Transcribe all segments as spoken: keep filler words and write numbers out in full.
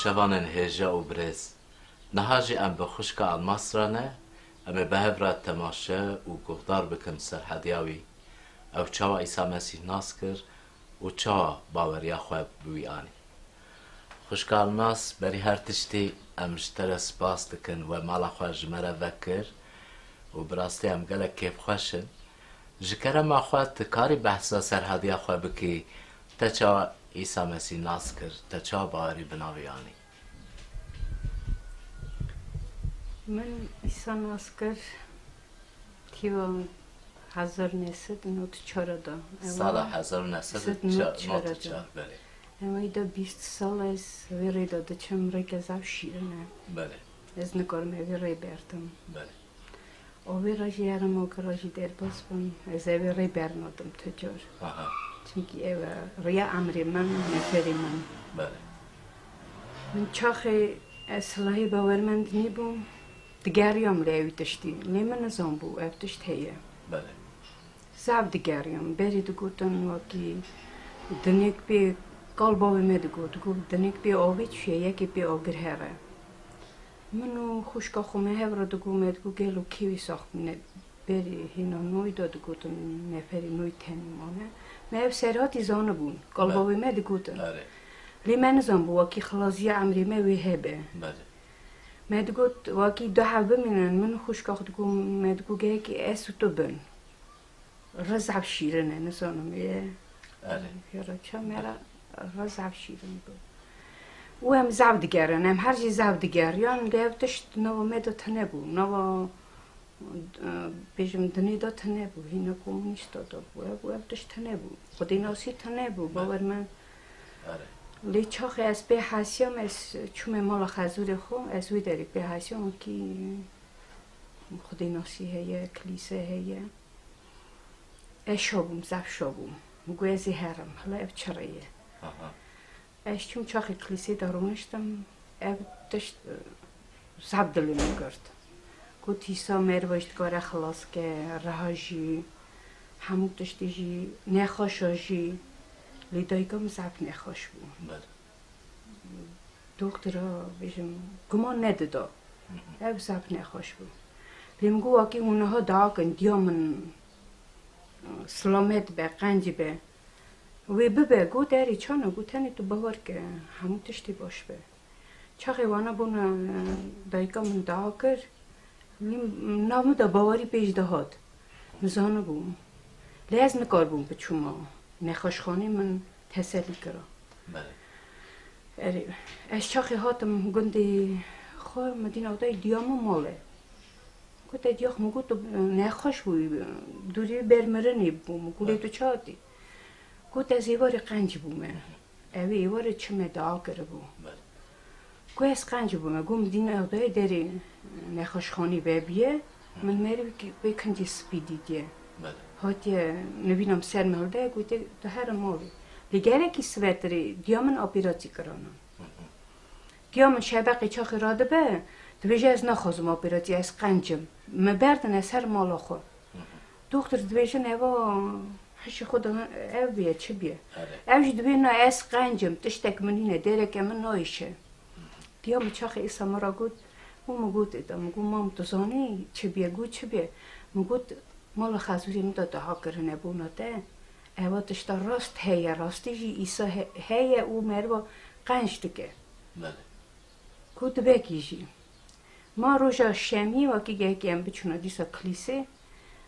Şevanên hêja û birêz, niha jî em bi xwişka Elmas re ne, em ê bi hev re temaşe û guhdar bikin serhediya wî. Ew çawa Îsa Mesîh nas kir û çawa baweriya xwe bi wî anî? Xwişka Elmas, berî her tiştî em ji te re spas dikin, we mala xwe ji me re vekir û bi rastî em gelek kêfxweş in. Ji kerema xwe, tu karî behsa serhediya xwe bikî, te çawa Îsa Mesîh nas kir, te çawa bawerî bi navê anî? Min Îsa nas kir tîva hezar neh sed nod çar de. Sala hezar neh sed nod çar, belê. Ew ê de bîst sal ez vê rê de diçim, rêke zaf şîrin e. Belê. Ez nikarim vê rê berdim. Belê. Û vê re jî herim û kira jî derbas bim, ez ê vê rê bernadim tu car. Aha. Çimkî ew e rêya emrê min, neferê min. Belê. Min çaxê ez silahê bawermend nîbûm, digeriyam li ew tiştî. Lê min nizanbû ev tişt heye. Belê. Zaf digeriyam. Berî digotin wekî dinek pê, kal bavê me digot, digot, dinek pê avê çûye, yekê pê agir here. Min û xwişka xwe me hev re digot, me digot, gelo kê wî sax bûne? Berî hêna noy de digotin, neferê noy tenê mane. Me ev serhatî zanibûn, kal bavê me digotin. Erê. Lê me nizanbû wekî xilaziya emrê me wê hebe. Belê. Me digot, wekî du hev bimînin, min û xwişka xwe digot, me digot, gelekî ez û tu bin. Re zaf şîrin e, nizanim ê. Erê. Hêra çawa me re re zaf şîrin bû. Û em zaf digerin, em her jî zaf digeriyan, lê ev tişt nava me de tune bû. Nava, e, bêjim dinê de tune bû, hîna komûnîsta de bû. Ev, ev tişt tune bû. Xwedênasî tune bû, bawer me. Erê. Lê çaxê ez pê hesiyam, ez çûme mala xezûrê xwe, ez wê derê pê hesiyam kî Xwedênasî heye, kilîse heye. Ez şa bûm, zaf şa bûm. Min got, ez ê herim. Hila ev çi rê ye? Aha. Ez çûm çaxê kilîsê de rûniştim. Ev tişt, e, zaf dilê min girt. Got, Îsa meriva jî dikare xilas ke, reha jî, hemû tiştê jî, nexweşa jî. Lê dayika min zaf nexweş bû. Belê. Doktora, bêjim, guman nedida. Hı hı. Ev zaf nexweş bû. Lê min got, wekî hûn niha dua kin, diya min, e, silamet be, qenc be. Wê bibe, got, erê, çana, got, tenê tu bawer ke, hemû tiştê baş be. Çaxê wana bûna, e, dayika min dua kir. Lê nav min de bawerî pêş dihat. Min zanibû. Lê ez nikaribûm biçûma nexweşxanê, min teselî kira. Belê. Erê, ez çaxê hatim gundê xwe, min dîna dayê diya min mal e. Got, te diya xwe, min got, tu nexweş bûyî, dûrî ber mirinê bû, min got, lê tu çi hatî? Got, ez êvarê qenc bûme. Ew ê êvarê çime dua kiribû. Belê. Ku ez qenc bûme, ku min dîna odayê derê nexweşxanî vebiye, min merivî pê kincî spî dîtiye. Belê. Hatiye nivîna min ser min hilde, gotiye, tu here malê. Lê gelekî sibetirê diya min operasyî kirana. Hı hı. Diya min şebeqê çaxê radibe, dibêje, ez naxwazim operasyî, ez qenc im. Min berdin, ez herim mala xwe. Hı hı. Doktor dibêjin, eva hişê xwe de ev bûye, çi bûye? Erê. Ev jî dibê, na, ez qenc im, tiştek min nîne, dereke min nayêşe. Hı hı. Diya min çaxê îsa min re got, û min got, êta, min got, mam, tu zanî çi bûye? Got, çi bûye? Min got, mala xezûrê min de dua kirine bona te. Eva tişta rast heye, rastî jî îsa he-, heye û meriva qenc dike. Belê. Ku dibekî jî. Ma roja şemiyê wekî gelekî em biçûna dîsa kilîsê,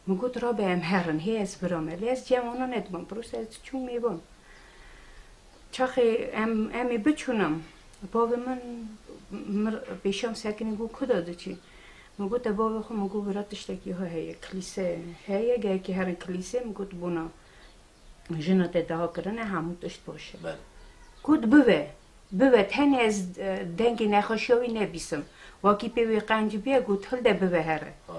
min got, rabe em herin, hê ez birame. Lê ez cem wana nedibam, pirosa ez çûm mêvan. Çaxê em, em ê biçûnim, bavê min mir, pêşiya min sekinî, got, ku de diçî? Min got, te bavê xwe, min got, bira tiştekî ha heye, kilîse heye, gelekî herin kilîsê, min got, bona jina te dua kirine, hemû tişt baş e. Belê. Got, bibe, bibe, tenê ez, e, dengê nexweşiya wî nebîsim. Wekî pê wê qenc bûye, got, hilde bibe here. Ha.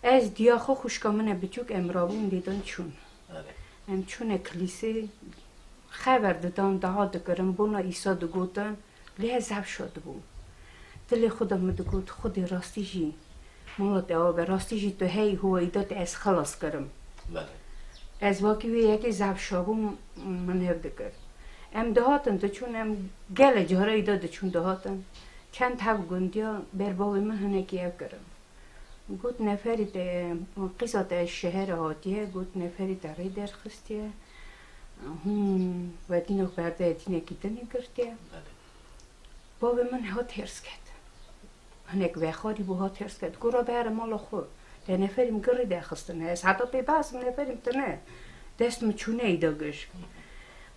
Ez diya xwe, xwişka min e biçûk, em rabûn lêdan çûn. Erê. Em çûne kilîsê, xeber didan, dua dikirin, bona Îsa digotin. Lê ez zaf şa dibûm. Dilê xwe de min digot, Xwedê rastî jî mala te abe, rastî jî tu heyî, hûwayî da te ez xilas kirim. Belê. Ez wekî wê yekê zaf şa bûm, min hev dikir. Em dihatin, diçûn, em gelê cara îda diçûn dihatin. Çend hev gundiya ber bavê min hinekî ev kirin. Got, neferî te, qîza te ji şehera hatiye, got, neferî te rê derxistiye. Hûn wedîna xwe berde dînekî dinê girtiye. Belê. Bavê min hat hêrs ket. Hinek vexwarî bû, hat hêrs ket. Got, rabe here mala xwe. Te neferî min girî derxistine. Ez heta pê behs im, neferî min tine. Dest min çûne îda gişk.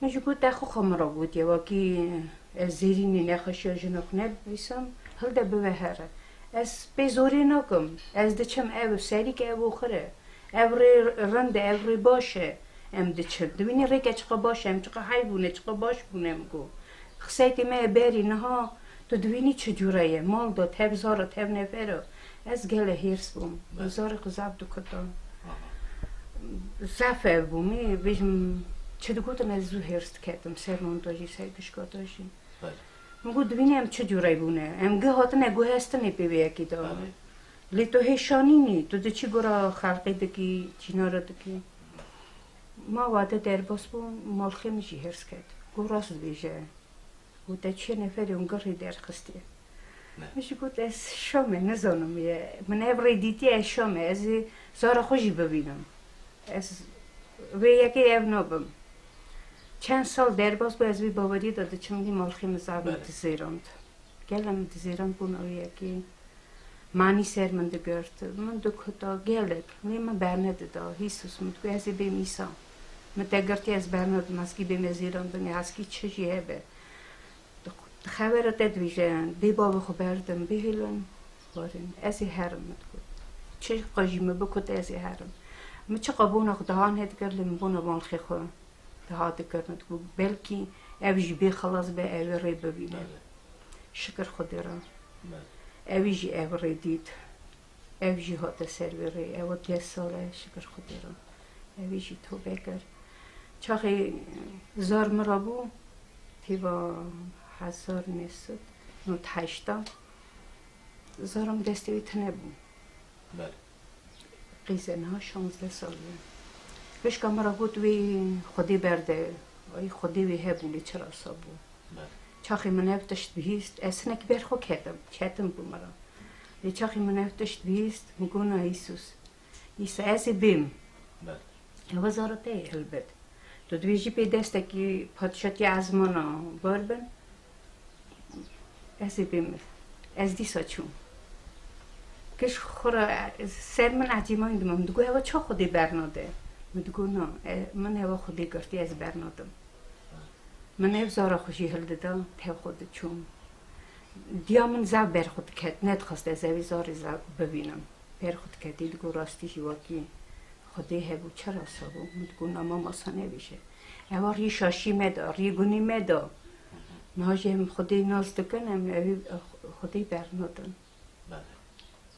Min jî got, te xwe xwe min re gotiye, wekî ez zêrînê nexweşiya jina xwe nebivîsim, hilde bive here. Ez pê zorê nakim. Ez diçim ev serî ke ev oxir e. Ev rê rind e, ev rê baş e. Em diçin. Dibînî rêke çiqa baş e, em çiqa hey bûne, çiqa baş bûne, em got. Xiseytê me ye berî niha, tu dibînî çi cûre ye. Mal da, tev zar e, tev nefer e. Ez gele hêrs bûm. Belê. Zarê xwe zaf dikuta. Aha. Zaf ev bûmî, bêjim, çi digotin ez zû hêrs diketim, ser montajî, ser gişka da jî. Belê. Min got, dibînî em çi cûre bûne? Em gi hatine guhestinê pê vê yekê de. Belê. Lê tu hê şanînî, tu diçî gora xelqê dikî, çînara dikî. Ma wade derbas bû, malxê min jî hêrs ket. Got, rast dibêje. Got, te çiye neferê hûn girê derxistiye. Ne. Min jî got, ez şam e, nizanim ye. Min ev rê dîtiye, ez şam e. Ez ê zara xwe jî bibînim. Ez vê yekê ev nabim. Çend sal derbas bû, ez vê baweriyê de diçim, dî malxê min zaf min Belê. dizêrand. Gelek min dizêrand, bûna wê yekê. Manî ser min digirt, min dikuta gelek, lê min bernedida. Hîsus min digot, ez ê bêm îsa. Min te girtî, ez bernedim, heskî bêm ez zêrandinê, heskî çi jî hebe. Di, di xevera te dibêje, bê bavê xwe berdim, bihêlin, warin. Ez ê herim, min digot. Çiqa jî min bikut, ez ê herim. Min çiqa bona xwe dihan hê dikir, lê min bona malxê xwe diha dikir, min digot, belkî ev jî bê xilas be, ew ê rê bibîne. Belê. Şikir Xwedê re. Belê. Ewî jî ev rê dît. Ev jî hate ser vê rê. Ewa deh sal e, şikir Xwedê re. Ewî jî tobe kir. Çaxê zar min re bû, têva hezar neh sed nod heşta, zara min destê wî tune bû. Belê. Qîze niha şazdeh sal e. Pişka min re got, wê Xwedê berde. Ay, Xwedê wê hebû, lê çira sa bû? Belê. Çaxê min ev tişt bihîst, ez hinek ber xwe ketim, çetin bû min re. Lê çaxê min ev tişt bihîst, min got, na Îsus, Îsa, ez ê bêm. Belê. Ewa zara te ye helbet. Tu dibêjî pê destekî padşatiya ezmana bar bin. Ez ê bêm. Ez dîsa çûm. Giş xwe re, ser min ecêmayî dima. Min digot, ewa ça Xwedê bernade? Min digot, na, e, min ewa Xwedê girtî, ez bernadim. Min ev zara xwe jî hildida, tev xwe diçûm. Diya min zaf ber xwe diket, nedixwest ez evî zarê zaf bibînim. Ber xwe diketî, digot, rastî jî wekî Xwedê hebû, çira sa bû? Min digot, na, mama sa nebêje. Ewa rî şaşî me da, rî gunî me da. Niha jî em Xwedê nas dikin, em evî Xwedê bernadin. Belê.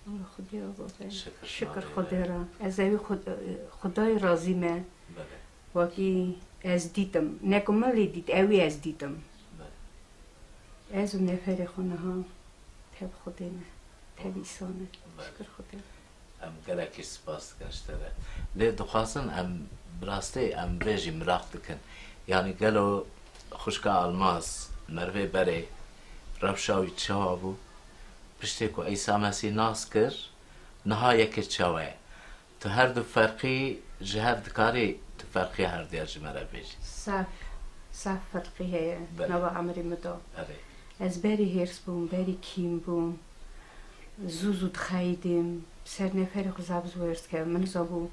Allah Xwedê re babe. Şikir Xwedê re. Şikir Xwedê re. Ez evî Xwed-, Xwedayê razî me. Belê. Wekî ez dîtim. Ne ku min lê dît, ewî ez dîtim. Belê. Ez û neferê xwe niha tev Xwedê me. Tev Îsa me. Belê. Şikir Xwedê re. Em gelekî spas dikin ji te re. Lê dixwazin em bi rastî em vê jî miraq dikin. Yanî gelo xwişka Almaz, Mervê Berê, rewşa wî çawa bû? Piştê ku Îsa Mesîh nas kir, niha yekê çawa ye? Tu her du ferqî ji hev dikarî, tu ferqiya her duya ji me re bêjî? Zaf, zaf ferqî heye Belê. nava emirê min de. Erê. Ez berî hêrs bûm, berî kîm bûm. Zû zû dixeyidîm. Ser neferê xwe zaf zû hêrs dikevim. Min nizanbû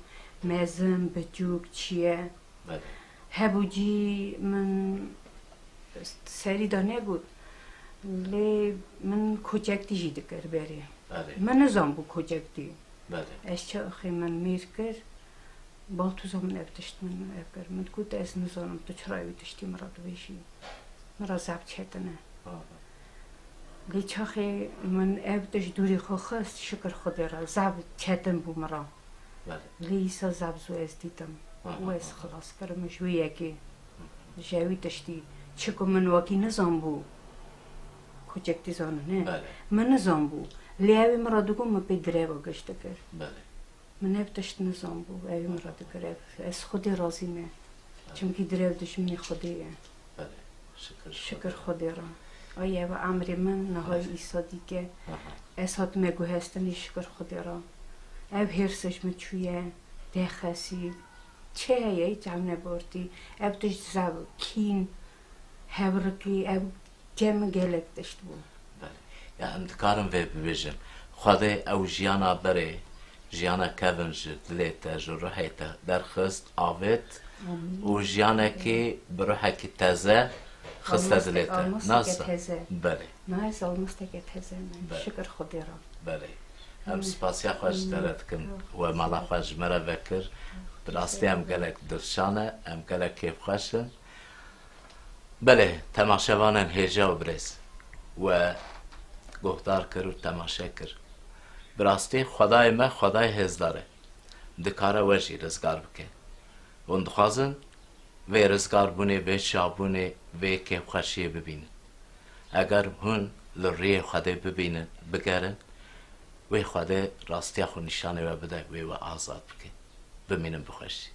mezin, biçûk, çi ye. Belê. Hebû cî min serî de negot. Lê min koçektî jî dikir berê. Belê. Min nizanbû koçektî. Belê. Ez çaxê min mêr kir, baltûza min ev tişt min ev kir. Min digot, ez nizanim tu çira wî tiştî min re dibêjî. Min re zaf çetin e. Aha. Lê çaxê min ev tişt dûrî xwe xist, şikir Xwedê re, zaf çetin bû min re. Belê. Lê îsa zaf zû ez dîtim. Aha, û ez aha. xilas kirim ji wê yekê. Ji ewî tiştî. Çi ku min wekî nizanbû. Koçektî zanin, ne? Belê. Min nizanbû. Lê ewî min re digot, min pê direva giş dikir. Belê. Min ev tişt nizanbû, ewî min re dikir ev. Ez Xwedê razî me. Belê. Çimkî direv dijminê Xwedê ye. Belê. Şikir Xwedê re. Ay ev emrê min niha îsa dîke. Aha. Ez hatime guhestinê şikir Xwedê re. Ev hêrs ji min çûye, tê xesî. Çi heye, hiç ev nebortî. Ev tişt zev, kîn, hevrikî, ev cem gelek tişt bû. Belê. Ya em dikarin vê bibêjin. Xwedê ew jiyana berê, jiyana kevin ji dilê te, ji ruhê te derxist, avêt û jiyanekî bi ruhekî teze xiste dilê te. Almosteke teze. Belê. Nayê almosteke teze me. Belê. Şikir Xwedê re. Belê. Em spasiya xwe ji te re dikin. We mala xwe ji me re vekir. Bi rastî em gelek dilşan e, em gelek kêfxweş in. Belê, temaşevanên hêja û birêz, we guhdar kir û temaşe kir. Bi rastî Xwedayê me Xwedayê hêzdar e. Dikare we jî rizgar bike. Hûn dixwazin vê rizgarbûnê, vê şabûnê, vê kêfxweşiyê bibînin. Eger hûn li rûyê Xwedê bibînin, bigerin, wê Xwedê rastiya xwe nîşanê we bide, wê we azad bike. Bimînin bi xweşî.